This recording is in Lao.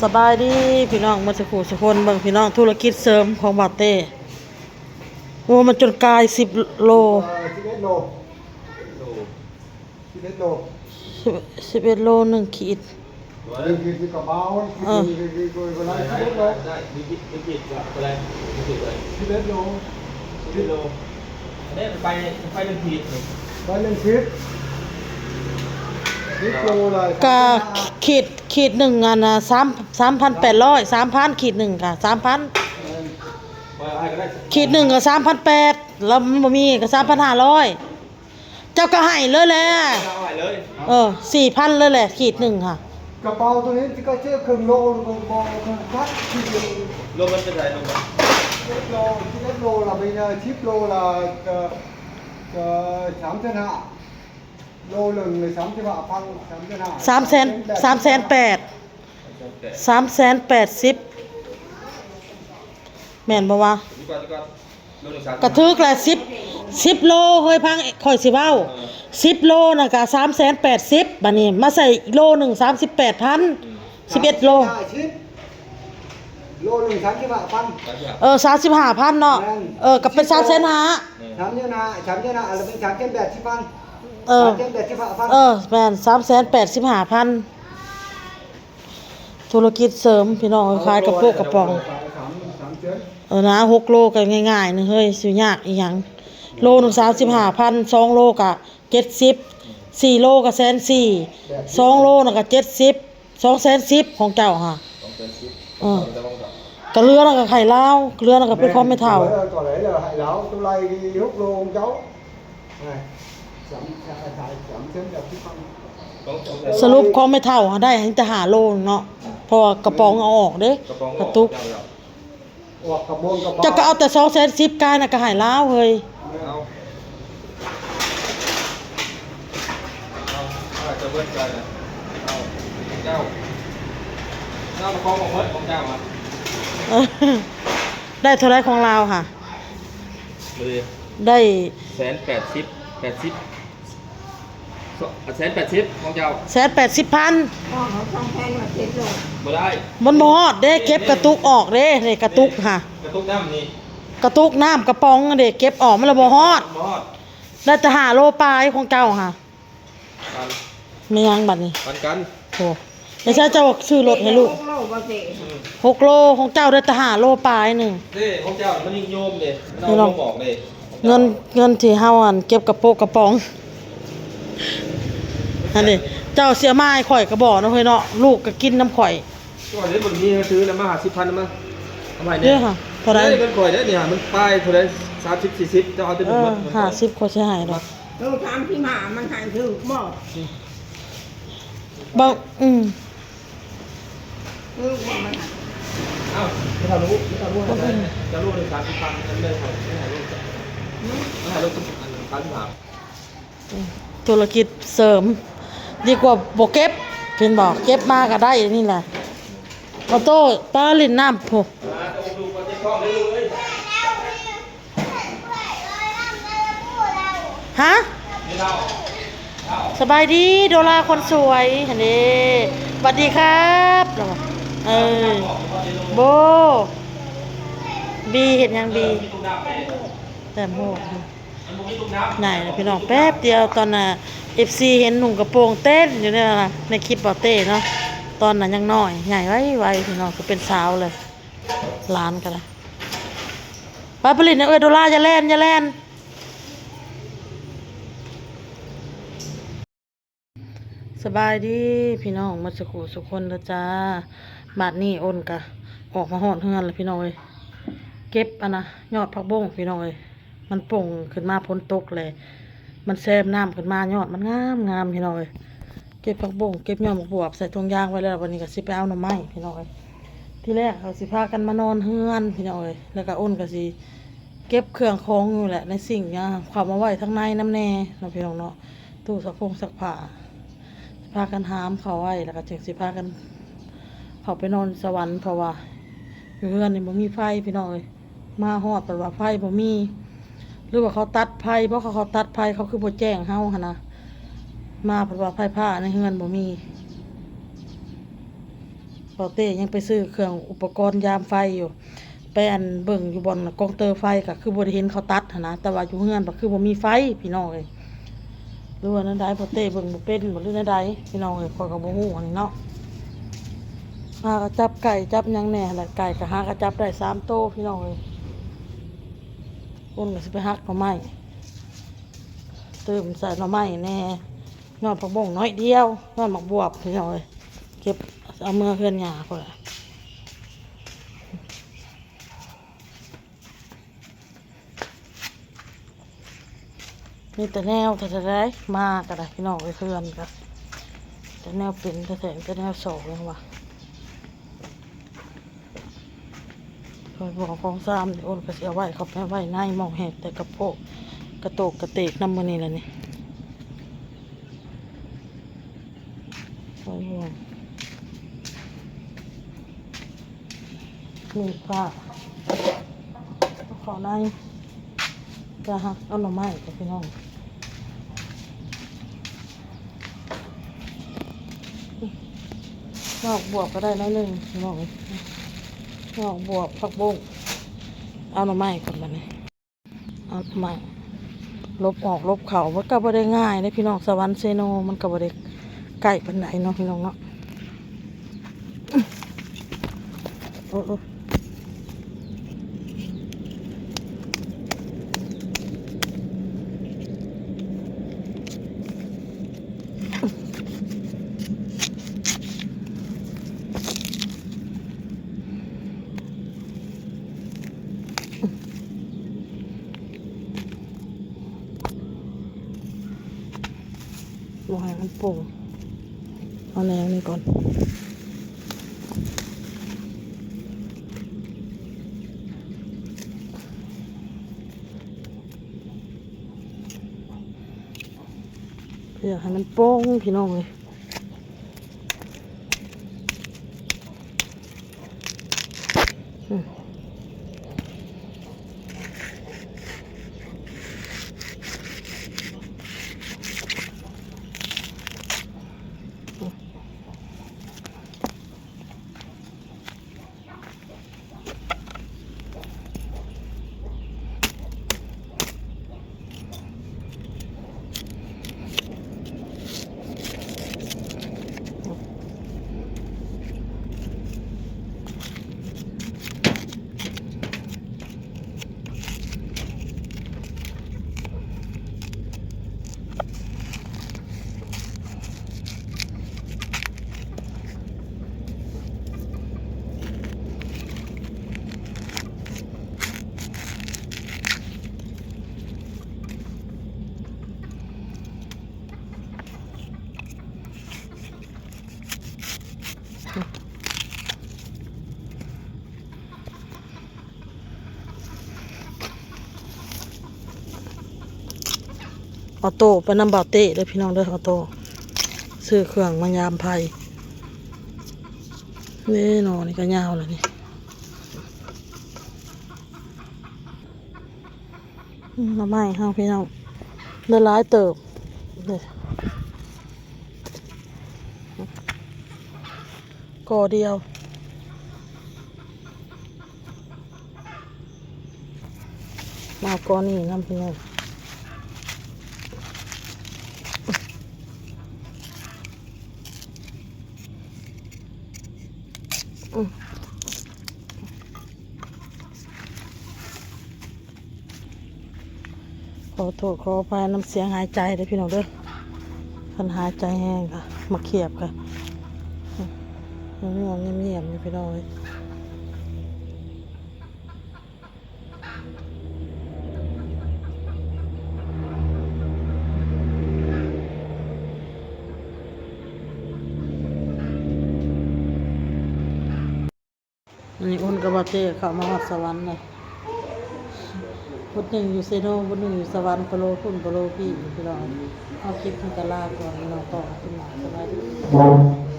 ສະບາຍດີພີ່ນ້ອງໝົດສູ່ຜູ້ສູ່ຄົນ. ເບິ່ງພີ່ນ້ອງ ທຸລະກິດເສີມຂອງບ່າວເຕ້. ໂອ້ ມັນຈົນກາຍສິບໂລ ເອີ ສິບເອັດໂລ ສິບເອັດໂລ ສິບເອັດໂລ ໜຶ່ງຂີດ ໜຶ່ງຂີດ ສິບກະເປົາ ເອີ ສິບເອັດໂລ ໄດ້ ໄດ້ ໄດ້ ມີຂີດ ມີຂີດເທົ່າໃດ? ມີຂີດເທົ່າໃດ? ສິບເອັດໂລ ສິບເອັດໂລ. ອັນນີ້ໄປ ໄປໜຶ່ງຂີດນີ້ ໄປໜຶ່ງຂີດ ສິບໂລລະ ກະຂີດ ຂີດໜຶ່ງ ອັນນະ ສາມ ສາມພັນແປດຮ້ອຍ ສາມພັນ ຂີດໜຶ່ງກະສາມພັນ ແມ່ນ ຂີດໜຶ່ງກະສາມພັນແປດ ລະມັນບໍ່ມີກະສາມພັນຫ້າຮ້ອຍ. ເຈົ້າກະໃຫ້ເລີຍແຫຼະ ເອົາໃຫ້ເລີຍ ເອີ ສີ່ພັນເລີຍແຫຼະ ຂີດໜຶ່ງຫັ້ນ. ກະເປົາໂຕນີ້ກະເຈັບເຄິ່ງໂລ ບໍ່ ບໍ່ຄັກ ລວມມັນເປັນເທົ່າໃດ? ລວມມັນສິບເອັດໂລ ສິບເອັດໂລລະ ເປັນສິບໂລລະ ກະ ກະສາມແສນຫ້າ ໂລໜຶ່ງ ສາມສິບຫ້າພັນ ສາມແສນຫ້າ ສາມແສນ ສາມແສນແປດ ສາມແສນແປດສິບ ແມ່ນບໍ່ວະ? ກະຖືກແຫຼະ ສິບ ສິບໂລ ເຮີຍ ຟັງຂ້ອຍຊິເວົ້າ ເອີ ສິບໂລນະກະສາມແສນແປດສິບ ບາດນີ້ມາໃສ່ໂລໜຶ່ງ ສາມສິບແປດພັນ ອືມ ສິບເອັດໂລ ສາມສິບຫ້າ ໂລໜຶ່ງ ສາມສິບຫ້າພັນ ເອີ ສາມສິບຫ້າພັນເນາະ ແມ່ນ ເອີ ກະເປັນສາມແສນຫ້າ ສາມແສນຫ້າ ສາມແສນແປດສິບພັນ ເອີ ສາມແສນແປດສິບຫ້າພັນ ເອີ ແມ່ນ ສາມແສນແປດສິບຫ້າພັນ. ທຸລະກິດເສີມພີ່ນ້ອງເອີຍ ຂາຍກະໂປະກະປ໋ອງ ເອີ ນະ ຫົກໂລກະງ່າຍໆໜຶ່ງເຮີ້ຍ ຊິຍາກອີ່ຫຍັງ ໂລໜຶ່ງສາມສິບຫ້າພັນ ສອງໂລກະເຈັດສິບ ສີ່ໂລກະແສນສີ່ ສອງໂລນະກະເຈັດສິບ ສອງແສນສິບຂອງເຈົ້າຫະ ສອງແສນສິບ ເອີ ກະເຫຼືອນະກະໃຫ້ລາວ ເຫຼືອນະກະເປັນຂອງແມ່ເຖົ້າ ເອີ ໂຕໃດເຫຼືອໃຫ້ລາວ ໂຕໄລ່ຫົກໂລຂອງເຈົ້າ. ສະຫຼຸບຂອງແມ່ເຖົ້າຫາໄດ້ແຕ່ຫ້າໂລເນາະ ເພາະວ່າກະປ໋ອງເອົາອອກເດ້ ກະຕຸກ ເຈົ້າກະເອົາແຕ່ສອງແສນສິບ ກາຍນະກະໃຫ້ລາວເຮີ້ຍ ເອົາ ເອົາ ເອົາ ເຈົ້າເບິດໃຈນະ ເອົາ ເຈົ້າ ເຈົ້າກະປ໋ອງອອກເບິດຂອງເຈົ້າຫະ ໄດ້ເທົ່າໃດຂອງລາວຫະ? ໄດ້ ແສນແປດສິບ ແປດສິບ ສອງແສນແປດສິບຂອງເຈົ້າ ແສນແປດສິບພັນ ບໍ່ ເອົາສອງແສນມາເຈັດໂລ ບໍ່ໄດ້ ມັນບໍ່ຮອດເດ້ ເກັບກະຕຸກອອກເດ້ ນີ້ກະຕຸກຫະ ກະຕຸກນ້ຳນີ້ ກະຕຸກນ້ຳກະປ໋ອງເດ້ ເກັບອອກມັນລະບໍ່ຮອດ ບໍ່ຮອດ ໄດ້ແຕ່ຫ້າໂລປາຍຂອງເຈົ້າຫະ ປັນ ແມ່ນຫຍັງບາດນີ້ ປັນກັນ ໂອ້ ແລ້ວເຈົ້າຊື້ລົດໃຫ້ລູກ ຫົກໂລບໍ່ເຈ້ ອືມ ຫົກໂລ ຂອງເຈົ້າໄດ້ແຕ່ຫ້າໂລປາຍໜຶ່ງ ເດ້ ຂອງເຈົ້າມັນນິຍົມເດ້ ມັນເອົາລົມອອກເດ້ ເງິນ ເງິນທີ່ເຮົາ ອັນ ເກັບກະໂປະກະປ໋ອງ ຫັ້ນເດ້ ເຈົ້າຊິເອົາມາໃຫ້ຂ້ອຍກະບໍ່ເນາະເຮີ້ຍເນາະ ລູກກະກິນນຳຂ້ອຍ ກໍເດ້ ມັນມີຊື້ນຳມາຫ້າສິບພັນນຳມາ ເອົາໃຫ້ແດ່ ເດ້ຫະ ເທົ່າໃດ? ເດ້ ເງິນຂ້ອຍເດ້ນີ້ຫະ ມັນປາຍເທົ່າໃດ ສາມສິບ ສີ່ສິບ ເຈົ້າເອົາແຕ່ ເອີ ເບິດ ເງິນຂ້ອຍ ຫ້າສິບ ຂ້ອຍຊິໃຫ້ດອກ ໂລສາມສິບຫ້າ ມັນໃຫ້ຖືກບໍ່? ບໍ່ ອືມ ຖືກບໍ່ມັນໃຫ້? ເອົ້າ ເຈົ້າລູກ ເຈົ້າລູກ ເຈົ້າລູກ ສາມສິບພັນ ເອົາເລີຍ ເອົາໃຫ້ລູກ ຫືມ ເອົາໃຫ້ລູກ ສາມສິບຫ້າ ທຸລະກິດເສີມ ດີກວ່າບໍ່ເກັບ ເຫັນບໍ່ ເກັບມາກະໄດ້ນີ້ແຫຼະ ເອົາໂຕ້ປາຫຼິ້ນນ້ຳພຸ້ນ ຮະ ສະບາຍດີໂດລາຄົນສວຍ ຫັ້ນເດ້ ຫວັດດີຄັບ ເອີ ໂບ ບີເຮັດຫຍັງບີ ແຕ້ມໂຫດ ໃຫຍ່ແລ້ວພີ່ນ້ອງ ແປັບດຽວ ຕອນນະ ເອັຟຊີ ເຫັນນຸ່ງກະໂປງເຕັ້ນຢູ່ໃນ ໃນຄລິບບ່າວເຕ້ເນາະ ຕອນນະຍັງນ້ອຍ ໃຫຍ່ໄວໆ ພີ່ນ້ອງ ຄືເປັນສາວເລີຍ ຫຼານກະໄດ້ ໄປ ໄປຫຼິ້ນນຳເອື້ອຍໂດລາ ຢ່າແລ່ນ ຢ່າແລ່ນ. ສະບາຍດີພີ່ນ້ອງໝົດສູ່ຜູ້ສູ່ຄົນເດີຈ້າ ບາດນີ້ອົນກະອອກມາຮອດເຮືອນແລ້ວພີ່ນ້ອງເອີຍ ເກັບອັນນະ ຍອດຜັກບົ້ງພີ່ນ້ອງເອີຍ ມັນປົ່ງຂຶ້ນມາ ຝົນຕົກແຫຼະ ມັນແຊມນ້ຳຂຶ້ນມາ ຍອດມັນງາມໆ ພີ່ນ້ອງເອີຍ ເກັບຜັກບົ້ງ ເກັບຍອດໝາກບວບ ໃສ່ຖົງຢາງໄວ້ແລ້ວ ບາດນີ້ກະຊິໄປເອົາໜໍ່ໄມ້ພີ່ນ້ອງເອີຍ ທີແລກເຮົາຊິພາກັນມານອນເຮືອນພີ່ນ້ອງເອີຍ ແລ້ວກະອົນກະຊິເກັບເຄື່ອງຂອງຢູ່ແຫຼະ ໃນຊິງ ເຂົ້າມາໄວ້ທາງໃນນຳແດ່ເນາະ ພີ່ນ້ອງເນາະ. ຕູ້ຊັກພົງຊັກຜ້າ ຊິພາກັນຫາມເຂົ້າໄວ້ ແລ້ວກໍຈຶ່ງຊິພາກັນເຂົ້າໄປນອນສະຫວັນ ເພາະວ່າຢູ່ເຮືອນນີ້ບໍ່ມີໄຟພີ່ນ້ອງເອີຍ ມາຮອດເພິ່ນວ່າໄຟບໍ່ມີ ຫຼືວ່າເຂົາຕັດໄຟບໍ່ ເຂົາ ເຂົາຕັດໄຟ ເຂົາຄືບໍ່ແຈ້ງເຮົາຫັ້ນນະ ມາເພິ່ນວ່າໄຟຟ້າໃນເຮືອນບໍ່ມີ. ບໍ່ເຕ້ຍັງໄປຊື້ເຄື່ອງອຸປະກອນຍາມໄຟຢູ່ ໄປອັນເບິ່ງຢູ່ບ່ອນກອງເຕີໄຟ ກໍຄືບໍ່ໄດ້ເຫັນເຂົາຕັດຫັ້ນນະ ແຕ່ວ່າຢູ່ເຮືອນກໍຄືບໍ່ມີໄຟພີ່ນ້ອງເອີຍ ຫຼືວ່າແນວໃດ ບໍ່ເຕ້ເບິ່ງບໍ່ເປັນບໍ່ ຫຼືແນວໃດພີ່ນ້ອງເອີຍ ຂ້ອຍກໍບໍ່ຮູ້ອັນນີ້ເນາະ. ຫາກໍຈັບໄກ່ຈັບຫຍັງແດ່ແຫຼະ ໄກ່ກໍຫາກໍຈັບໄດ້ສາມໂຕພີ່ນ້ອງເອີຍ. ອ້ນກໍຊິໄປຫັກໜໍ່ໄມ້ ຕື່ມໃສ່ໜໍ່ໄມ້ແດ່ ຍອດຜັກບົ້ງໜ້ອຍດຽວ ຍອດໝາກບວບພີ່ນ້ອງເອີຍ ເກັບເອົາເມືອເຮືອນຍ່າພຸ້ນລະ. ມີແຕ່ແນວແທ້ໆ ມາກໍໄດ້ພີ່ນ້ອງເອີຍ ເຮືອນກໍແຕ່ແນວເປັນແທ້ໆ ແຕ່ແນວຊອກຫຍັງວະ. ຂ້ອຍບໍ່ຂອງຊາມນີ້ ໂອ້ນກໍຊິເອົາໄວ້ ເຂົາໄປໄວ້ໃນໝ່ອງແຮກ ແຕ່ກະໂພກ ກະໂຕກກະເຕກນຳມື້ນີ້ລະນີ້. ໂອ້ຍ ມີຜ້າ ເຂົ້າໃນ ຈະຫັກເອົາໜໍ່ໄມ້ກັບພີ່ນ້ອງ ຍອດບວບກໍໄດ້ໜ້ອຍໜຶ່ງພີ່ນ້ອງ ຍອດບວບ ຜັກບົ້ງ ເອົາໜໍ່ໄມ້ກ່ອນບັດນີ້. ເອົາໃໝ່ ຫຼົບອອກຫຼົບເຂົ້າ ມັນກໍບໍ່ໄດ້ງ່າຍເດ້ພີ່ນ້ອງ ສະຫວັນເຊໂນ ມັນກໍບໍ່ໄດ້ໃກ້ປານໃດເນາະພີ່ນ້ອງເນາະ. ໂອ້ ໂອ້ ບໍ່ໃຫ້ມັນປົ່ງ ເອົາແນວນີ້ກ່ອນ. ຢາກໃຫ້ມັນປົ່ງ ພີ່ນ້ອງເອີຍ. ອືມ ອອໂຕ້ໄປນຳບ່າວເຕ້ເດີພີ່ນ້ອງເດີ ອອໂຕ້ຊື້ເຄື່ອງມາຍາມໄພ. ນີ້ໜໍ່ນີ້ກໍຍາວແລ້ວນີ້. ອືມ ໜໍ່ໄມ້ເຮົາພີ່ນ້ອງ ໄດ້ຫຼາຍເຕີບເດ້ ກໍດຽວ ມາເອົາກໍນີ້ນຳພີ່ນ້ອງ. ອືມ ຂໍໂທດຂໍອະໄພນຳສຽງຫາຍໃຈເດີພີ່ນ້ອງເດີ ຄັນຫາຍໃຈແຮງກໍມາຂຽບກໍງ່ວງງຽມໆຢູ່ພີ່ນ້ອງເອີຍ. ອັນນີ້ອຸ່ນກັບບ່າວເຕ້ເຂົ້າມາຮອດສະຫວັນເລີຍ ຜູ້ໜຶ່ງຢູ່ເຊໂນ ຜູ້ໜຶ່ງຢູ່ສະຫວັນ ປະໂລພຸ້ນປະໂລພີ້ ພີ່ນ້ອງ. ເອົາ ຄລິບນີ້ກໍລາກ່ອນ ພີ່ນ້ອງ ພໍ້ກັນຄລິບໜ້າ ສະບາຍດີ.